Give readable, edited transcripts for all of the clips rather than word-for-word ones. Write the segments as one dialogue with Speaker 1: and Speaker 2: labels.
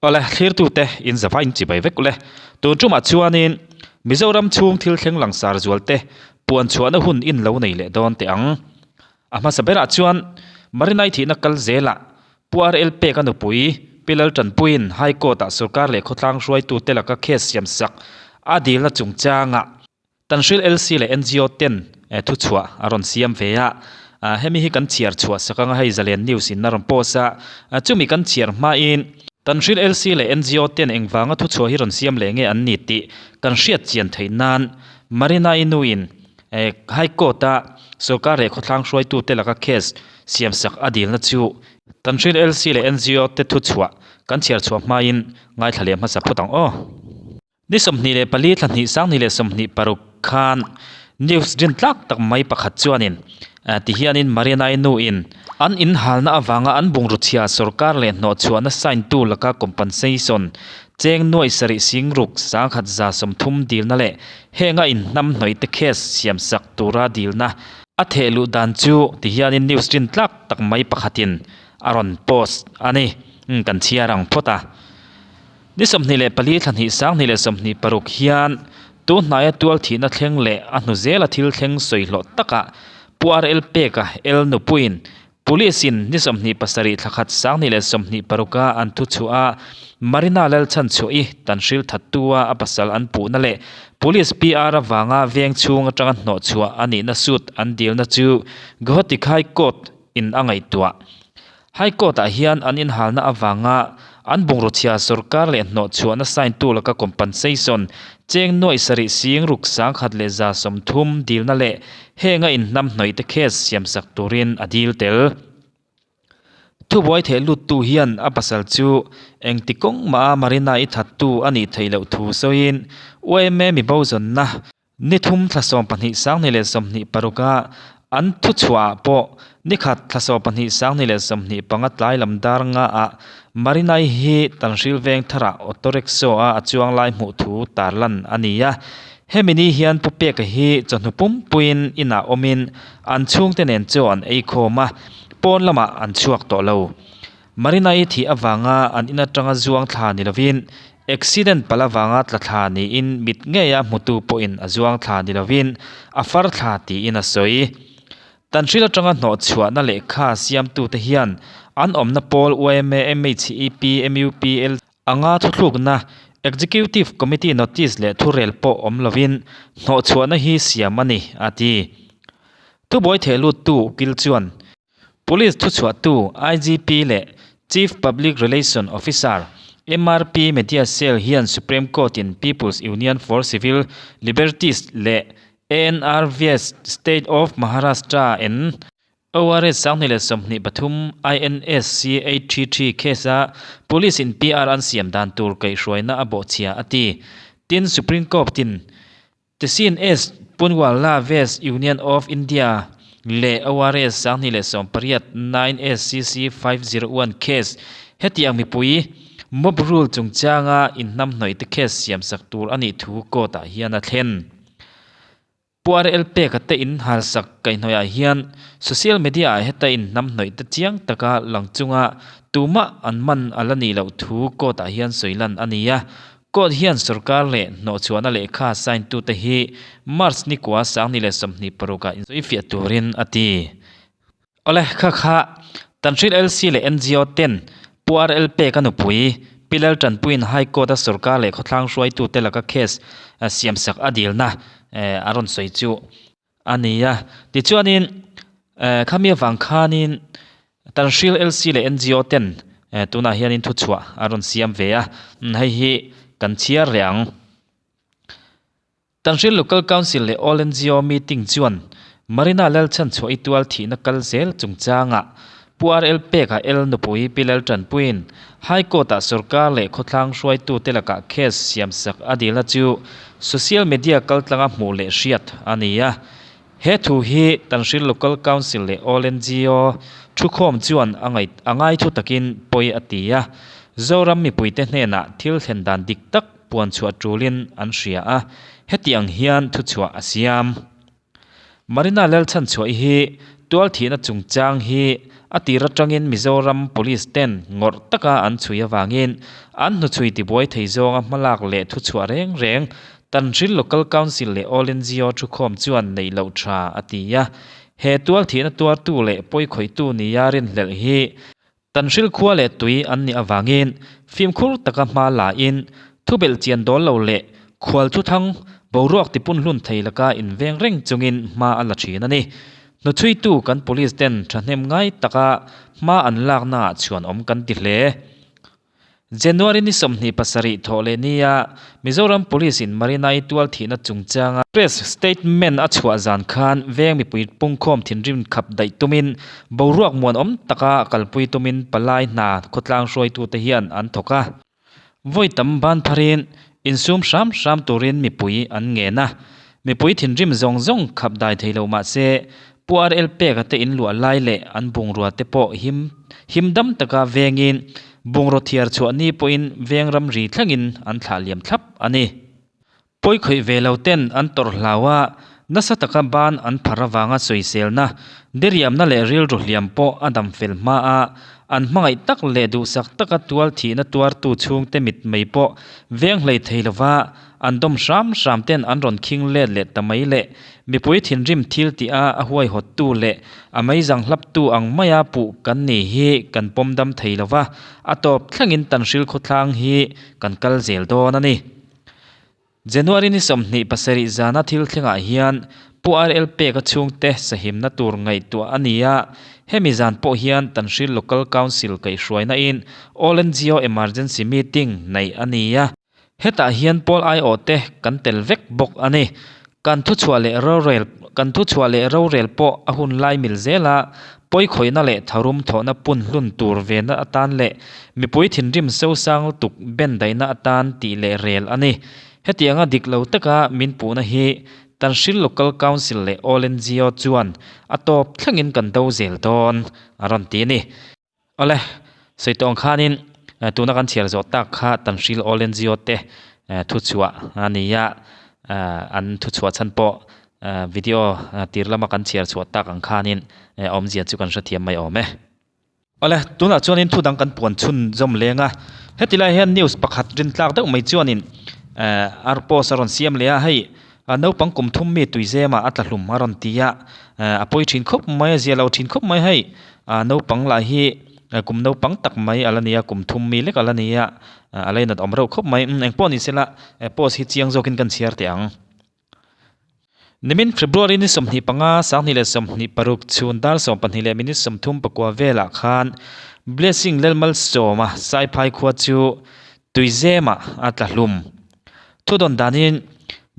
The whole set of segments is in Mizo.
Speaker 1: Awle, thlirtute in zava in chibai vek ule. Tun tumah chuanin Mizoram chhung thil thleng langsar zualte puan chhuahna hun in lo nei leh dawn teh ang. A hmasa berah chuan Marinai thihna kal zelah Pu RL Peka nupui Pi Laltanpuiin High Court-ah sorkar leh khawtlang hruaitute laka case siamsak a dilna chungchangah Tanhril LC leh ngo ten thuchhuah a rawn siam ve a, hemi hi kan chhiar chhuah sak anga hei Zalen News in a rawn post a, chumi kan chhiar hmain Tanhril LC leh ngo ten engvanga thuchhuah hi rawn siam leh nge an ni tih kan hriat chian theih nan Marina i nuin High Court a sorkar leh khawthlang hruaitute laka case siam sak a dilna chu Tanhril LC leh ngo te thuchhuah kan chhiar chhuah hmain ngaithla leh hmasa phawt ang aw. Ni 24 thla hnih 2026 khan news rin tlak tak mai pakhat chuanin ti hianin Marianai nuin an inhalna avanga an bungraw chhia sorkar leh hnawhchhuahna sign tu laka compensation cheng nuaih sarih singruk 1130 dilna leh henga inhnamhnawih te case siamsak tura dilna a theh luh dan chu ti hianin news rin tlak tak mai pakhatin a rawn post a ni. Kan chhiar ang phawt a. Ni 24 thla hnih 2026 hian tu hnaia tual thihna thleng leh a hnu zela thil thleng sawi hlawh takah Pu RL Peka El nupuiin Police in ni 27 thla khat 2026 a an thu chhuah a Marina Lalchhanchhuahi tanhril thattua a pasal an puhna leh Police PR avanga veng chhung atanga hnawhchhuah a nihna suit an dilna chu Guwahati High Court in a ngaihtuah. High Court ah hian an inhalna avanga an bungraw chhia sorkar leh hnawhchhuahna sign tu laka compensation cheng nuaih sarih sing ruk 1130 dilna leh henga inhnamhnawih te case siamsak turin a dil tel. Thubuai theh luttu hian a pasal chu engti kawng mah a Marina i thattu a nih theih loh thu sawiin yma mi bo zawnna Ni thum thla 12 2026 a an thuchhuah ah pawh ni khat thla 12 2025 tlai lam dar nga ah Marinai hi Tanhril veng tharah auto rickshaw a a chuang lai hmuh thu tarlan a ni a. Hemi ni hian Pu Peka hi chawhnu pumpuiin inah awmin an chhungte nen chaw an ei khawm a, pawn lamah an chhuak tawh lo. Marinai thih avanga an in atanga zuang thla ni lovin Accident palh avanga tla thla niin mit ngeia hmutu pawhin a zuang thla ni lovin a far thla tiin a sawi. Tanhril atanga hnawhchhuahna lehkha siamtute hian an awmna pawl yma, MHEP, MUPL anga thuthlukna Executive Committee Notice leh thurel pawh awm lovin hnawhchhuahna hi siam a ni, a ti. Thubuai thehluttu ukil chuan Police thuchhuahtu IGP leh Chief Public Relation Officer, MRP Media Cell hian Supreme Court-in People's Union for Civil Liberties leh ANR vs State of Maharashtra en ORS 2023 INSC 833 case-a Police-in PR an siam dan tur kaihhruaina a bawhchhia a ti. Tin, Supreme Court-in Tehsin S. Poonawalla vs Union of India leh ORS 2018 9 SCC 501 case hetiang mipui mob rule chungchanga inhnamhnawih te case siamsak tur a nih thu court ah hian a thlen. Pu RL Peka te inhalsak kaihhnawih ah hian social media ah heta inhnamhnawih te chiang taka lang chunga tumah an man a la nih loh thu court ah hian sawi lan a ni a. Court hian sorkar leh hnawhchhuahna lehkha sign tute hi March ni kua 2026 ah insawifiah turin a ti. Awle, kha kha Tanhril LC leh ngo ten Pu RL Peka nupui Pi Laltanpuiin High Court a sorkar leh khawthlang hruaitute laka case siamsak a dilna a rawn sawi chu a ni a. Tichuanin khami avang khanin Tanhril LC leh ngo ten tunah hianin thuchhuah a rawn siam ve a, hei hi kan chhiar reh ang. Tanhril Local Council leh All ngo meeting chuan Marina Lalchhanchhuah i tual thihna kal zel chungchangah Pu RL Peka L nupui Pi Laltanpuiin High Court-ah sorkar leh khawthlang hruaitute lakah case siamsak a dilna chu social media kaltlanga hmuh leh hriat a ni a. He thu hi Tanhril Local Council leh All ngo thukhawm chuan a ngaih a ngai thu takin pawi a ti a. Zoram mipuite hnenah thil thlen dan dik tak puan chhuah tulin an hria a, hetiang hian thuchhuah a siam. Marina Lalchhanchhuahi hi tualthihna chungchang hi a tir atangin Mizoram Police ten ngawrh taka an chhui avangin an hnuchhui tibuai thei zawnga hmalak leh thuchhuah reng reng Tanhril Local Council leh All NGO thukhawm chuan neih loh tha a ti a. He tualthihna tuartu leh pawikhawihtu nia rinhlelh hi Tanhril khua leh tui an nih avangin fimkhur taka hma la in thubelh chian dawl lo leh khual thuthang boruak tipun hlun thei laka inveng reng chungin hma a la thin a ni. Hnuchhuitu kan police ten thahnem ngai taka hma an laknaah chhuanawm kan ti hle. January ni 27 thawh leh nia Mizoram Police in Marina-i tual thihna chungchanga press statement a chhuah zan khan veng mipui pungkhawm thinrim khap daih tumin boruak muanawm taka kalpui tumin palai hna khawtlang hruaitute hian an thawk a. Vawi tam ban pharin insum hram hram turin mipui an ngen a. Mipui thinrim zawng zawng khap dai thei lo mah se Pu RL Peka te in luah lai leh an bungrua te pawh him him dam taka vengin bungraw thiar chhuah ni pawhin veng ramri thlengin an thlah liam thlap a ni. Pawi khawih ve lo ten an tawrh hlau a, nasa taka ban an phar avanga sawiselna, diriamna leh rilru hliam pawh a dam fel hma a, an hmangaih tak leh duhsak taka tual thihna tuartu chhungte mit mai pawh veng hlei thei lova An dawm hram hram ten an rawn khing let leh ta mai le. Mipui thinrim thil tih a a huaihawttu leh a meizang hlaptu ang maia puh kan ni hi kan pawm dam thei lo va, a tawp thlengin Tanhril khawthlang hi kan kal zel dawn a ni. January ni 27 zana thil thlengah hian Pu RL Peka chhungte sahimna tur ngaihtuah a ni a, hemi zan pawh hian Tanhril Local Council kaihhruaina in All NGO Emergency Meeting neih a ni a. Hetah hian Paul aiawh te kan tel vek bawk a ni. Kan thuchhuah leh rorel kan thuchhuah leh rorel pawh a hun lai mil zel a, pawikhawihna leh tharum thawhna pun hlun tur vena atan leh mipui thinrim sosang lutuk ben daihna atan tih leh rel a ni. Hetianga dik lo taka min puhna hi Tanhril Local Council leh All NGO chuan a tawp thlengin kan do zel dawn a rawn ti a ni. Awle, sawi tawh ang khanin tuna kan chhiar zawh tak kha Tanhril All NGO te thuchhuah a ni a, an thuchhuah chhan pawh video tir lama kan chhiar chhuah tak ang khanin awmzia chu kan hrethiam mai awm e. Awle, tunah chuanin thu dang kan puan chhun zawm leng a, heti lai hian news pakhat rintlak deuh mai chuanin ar post a rawn siam leh a, hei naupang kum thum mi tuizemah a tla hlum a rawn ti a, a pawi thin khawp mai, a zia lo thin khawp mai hei. Ah naupang lah hi kum naupang tak mai a la ni a, kum thum mi lek a la ni a, a la inat awm reuh khawp mai. Umm engpawh ni sela post hi chiang zawkin kan chhiar teh ang. Nimin February ni 25, 2026 chhun dar 12 leh minute 34 velah khan Blessing Lalmalsawma Saiphai khua chu Tuizemah a tla hlum. Thudawn danin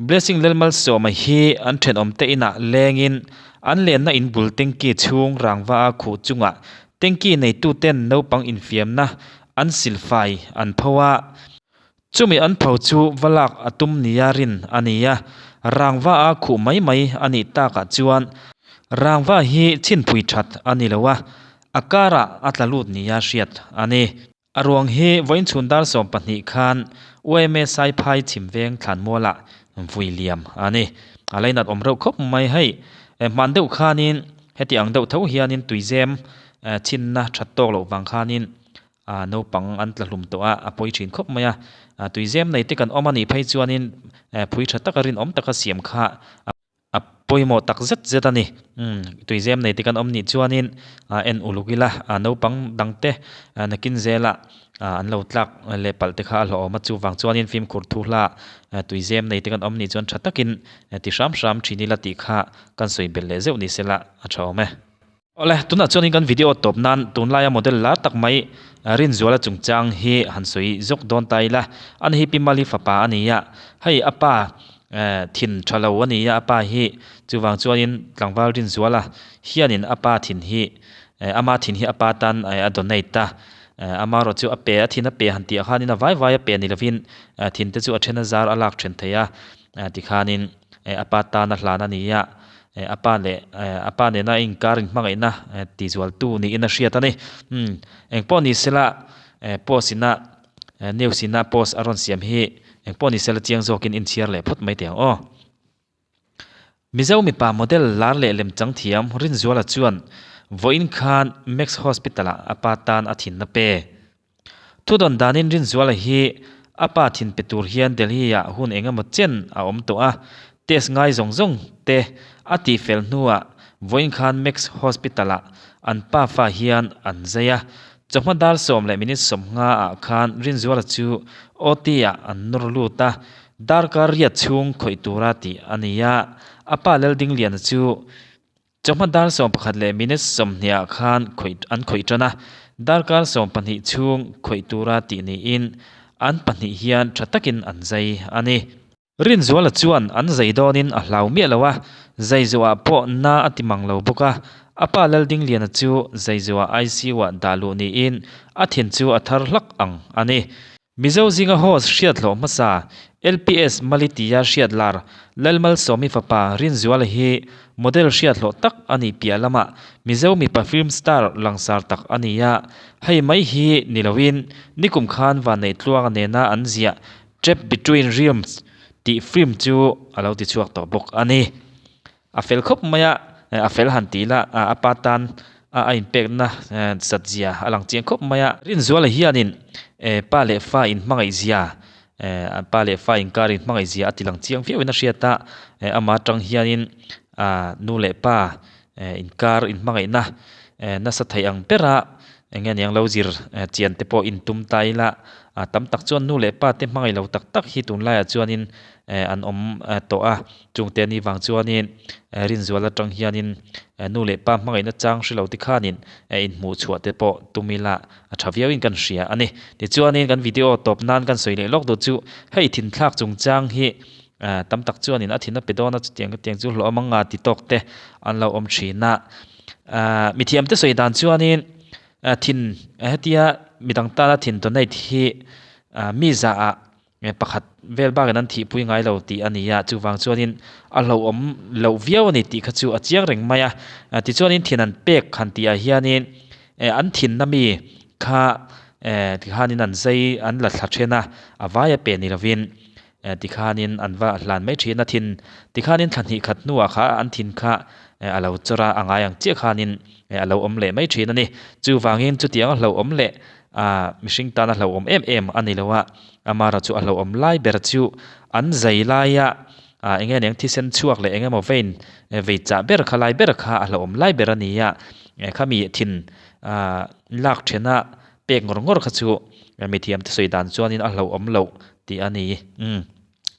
Speaker 1: Blessing Lalmalsawma hi an thenawmte inah lengin an lenna in bul tanky chhung rangva a khuh chungah tanky neituten naupang infiamna an silfai an pho a. Chumi an pho chu va lak a tum nia rin a ni a, rangva a khuh mai mai a nih takah chuan rangva hi chhinphui that a ni lo a, a karah a tla lut nia hriat a ni. A ruang hi vawiin chhun dar 12 khan UMA Saiphai Chhimveng thlanmualah vui liam a ni. A lainat awm reuh khawp mai hei. Hman deuh khanin heti ang deuh tho hianin tuizem chhinna that tawk loh vang khanin naupang an tla hlum tawh a, a pawi thin khawp mai a. Tuizem nei te kan awm a nih phei chuanin phui tha taka rinawm taka siam kha a. A pawimawh tak zet zet a ni. Umm tuizem nei te kan awm nih chuanin en uluk ila naupang dangte nakin zela an lo tlak leh palh te kha a hlawhawm a chuvang chuanin fimkhur thu hla tuizem nei te kan awm nih chuan tha takin ti hram hram thin ila tih kha kan sawi belh leh zeuh ni sela a tha awm e. Awle, tunah chuanin kan video tawp nan tunlaia model lar tak mai Rinzuala chungchang hi han sawi zawk dawn ta ila. Ani hi Pi Mali fapa a ni a, hei a pa thin tha lo a ni a, a pa hi chuvang chuanin tlangval Rinzuala hianin a pa thin hi ama thin hi a pa tan a donate a, amarawh chu a pe a thin a pe han tih ah khanin a vai vai a pe ni lovin thin te chu a then a zar a lak then thei a, tikhanin a pa tan a hlan a ni a. A pa leh a pa nena inkar inhmangaihna tizualtu niin a hriat a ni. Umm engpawh ni sela post ina news ina post a rawn siam hi engpawh ni sela chiang zawkin inchhiar leh phawt mai teh ang aw. Mizo mipa model lar leh lemchang thiam Rinzuala chuan. Vawiin khan Max Hospital-ah a pa tan a thinna pe. Thudawn danin Rinzuala hi a pa thin pe tur hian Delhi-ah hun eng emaw chen a awm tawh a, test ngai zawng zawng te a tihfel hnuah vawiin khan Max Hospital-ah an pa fa hian an zai a. Chawhma dar 10 leh minute 50 ah khan Rinzuala chu OT-ah an nawr lut a, darkar riat chhung khawih tura tih a ni a, a pa Laldingliana chu Chawhma dar 11 leh minute 20 ah khan khawih an khawih tan a, darkar 12 chhung khawih tura tih niin an pahnih hian tha takin an zai a ni. Rinzuala chuan an zai dawnin a hlau miah lo a, zai zuah pawh na a ti mang lo bawk a, a pa Laldingliana chu zai zuah ICU-ah dah luh niin a thin chu a thar hlak ang a ni. Mizo zinga host hriat hlawh hmasa, LPS Mali tia hriat lar Lalmalsawmi fapa Rinzuala hi model hriat hlawh tak a nih piah lamah Mizo mipa film star langsar tak a ni a, hei mai hi ni loin nikum khan Vanneihtluanga nena an ziah Trap Between Realms tih film chu a lo tichhuak tawh bawk a ni. A fel khawp mai a, a fel han tih la a pa tan a inpekna sat zia a lang chiang khawp mai a. Rinzuala hianin pa leh fa inhmangaih zia, pa leh fa inkar inhmangaih zia a ti lang chiang viauin a hriat a, amah atang hianin nu leh pa inkar inhmangaihna nasa thei ang bera eng nge niang lo zir chian te pawh intum ta ila, tam tak chuan nu leh pa te hmangaih lo tak tak hi tunlaiah chuanin an awm tawh a. Chungte ni vang chuanin Rinzual atang hianin nu leh pa hmangaihna chang hre lo te khanin inhmuh chhuah te pawh tum ila a tha viauin kan hria a ni. Tichuanin kan video tawp nan kan sawi leh lawk duh chu hei thinthlak chungchang hi tam tak chuanin a thin a pe dawn a chutiang chutiang chu hlawh awm anga ti tawk te an lo awm thin a. Mithiamte sawi dan chuanin thin hetia midang tana thin donate hi mi zahah Nge pakhat vel bakin an thihpui ngai lo tih a ni a, chuvang chuanin a hlauhawm loh viau a ni tih kha chu a chiang reng mai a. Tichuanin thin an pek han tihah hianin an thinna mi kha tikhanin an zai an la thla then a, a vaia pe ni lovin tikhanin an va hlan mai thin a. Thin tikhanin thla hnih khat hnuah kha an thin kha a lo chawr a, a ngai ang chiah khanin a lo awm leh mai thin a ni. Chuvangin chutiang a hlauhawm leh A mihring tan a hlauhawm em em a ni lo a, Amara chu a hlauhawm lai ber chu an zai laia ah eng nge niang thisen chhuak leh eng emaw vein vei chah ber kha lai ber kha a hlauhawm lai ber a ni a, khami thin ah lak thena pek ngawr ngawr kha chu mithiam te sawi dan chuanin a hlauhawm loh tih a ni. Umm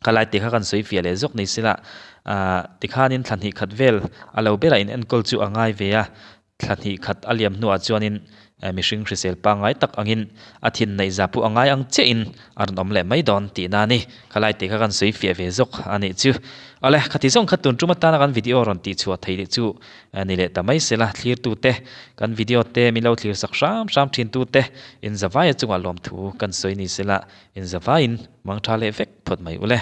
Speaker 1: kha lai te kha kan sawi fiah leh zawk ni sela ah tikhanin thla hnih khat vel a lo berah in enkawl chu a ngai ve a. Thla hnih khat a liam hnuah chuanin mihring hrisel pangngai tak angin a thin neih za pawh a ngai ang chiahin a rawn awm leh mai dawn tihna a ni. Khalai tih kha kan sawi fiah ve zawk a nih chu. Awle, khati zawng kha tun tum atana kan video rawn tihchhuah thei leh chu ni leh ta mai sela, thlirtute, kan video te min lo thlir sak hram hram thintute inzavaia chungah lawmthu kan sawi ni sela, inzavaiin mangtha leh vek phawt mai ule.